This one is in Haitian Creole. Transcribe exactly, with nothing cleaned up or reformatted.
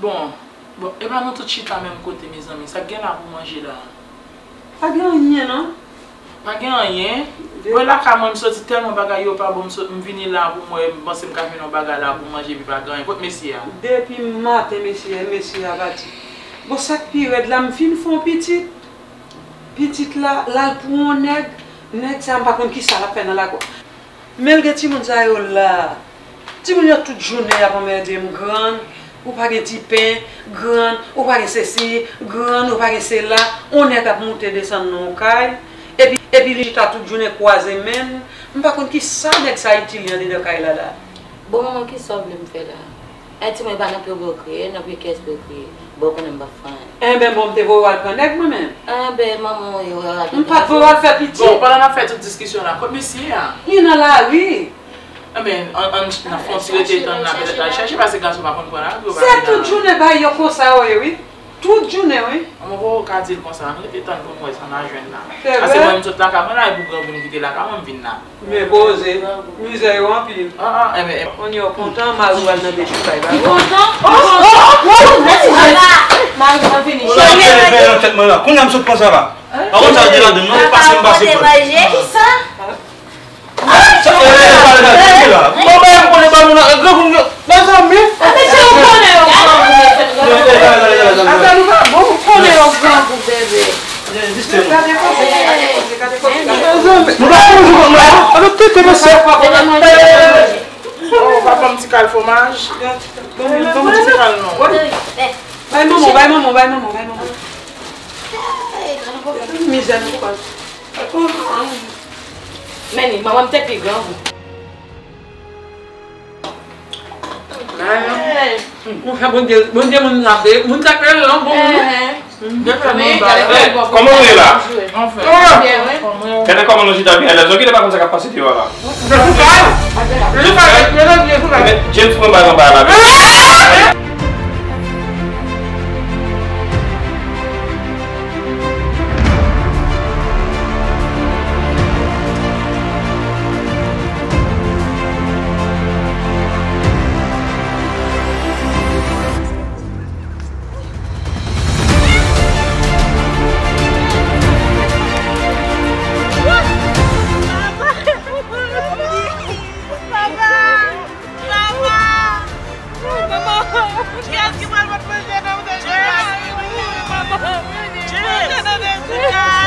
Bon, bon, e pa nou tout chita menm kote, mezanmi. Sa k gen la pou manje la? Pa gen anyen, non. Pa gen anyen? Mwen lakay mwen, m soti tèlman bagay yo pa bon, m sot, m vini la pou mwen, m panse m ka jwenn yon bagay la pou manje, epi pa gen anyen. Kot mesye a? Depi maten, mesye, mesye a pati. Bon, sa k pi rèd la, m fin fè yon pitit. Pitit la, l al pou yon nèg. Nèg sa, m pa konn kisa l ap fè nan lakou. Men l gen timoun sa yo la. Timoun yo tout jounen y ap anmède m. Grann, ou pa gen ti pen. Grann, ou pa gen sesi. Grann, ou pa gen sela. On nèg ap moute desann nan yon kay. Epi, epi li chita tout jounen kwaze men l. M pa konn kisa nèg sa itil li andedan kay la la. Bon, manman, kisa w vle m fè la? Ay, timoun, e pa nan pye w pou yo kriye, nan pye kiyès pou yo kriye? Bon, ou konnen m p ap fè anyen. Enben, bon, m te voye w al pran nèg mwen menm. Enben, manman w yo, yo al pran nèg yo. M pa t voye w al fè pitit. Bon, pandan n ap fè tout diskisyon la, kot mesye a? Li nan lari. Enben, ann, ann, n ap fè yon ti rete tann la, petèt l al chèche, paske gason pa konn pran lari pou yo pa vin nan lari. Se tout jounen bagay yo konsa yo ye, wi. Tout jounen, wi. Manman, ou ka di l konsa, ann rete tann pou n wè sa n a jwenn la. Se vre. Paske mwen, m sot lakay mwen la, e pou granmoun ki te lakay mwen, m vin la. Men poze, mizè yo anpil. Ah, ah, enben, enben. Kounye a w kontan, mari w al nan bechou kay ba yo. Li kontan? Li kontan? Mèsi, Jezi. Mari w vini. Sa w ap fè nan tèt mwen la? Kounye a m sot konsa la. Pa konn sa l te ladann, non, pase m pase pran. Kisa? Sa w ap fè la? Bon, ba m konnen ba nou la, granmoun yo. Mezanmi. Mesye, ou konnen yo grangou, mesye. Afè nou pa bon. Ou konnen yo grangou, bebe. Gade kote, gade kote, gade kote. Nou pa konn jou kòm la. Avèk tete mesye. Oh, pa ban m ti kal fwomaj. Ban m, ban m ti kal non. Bay manman, bay manman, bay manman, bay manman. Mizè nou pran. Men ni, manman m te pi grangou. Monchè, Bondye, Bondye, moun sa, moun sa kreye l, non, bon moun. Kòman nou ye la? Gade kòman nou chita byen, lèzòt ki te pa konn sa k ap pase deyò a la. James pran bal anba la. Papa! Papa! Manman! Kiyès ki pral pot manje nan manje la? Manman! Manje nan manje la!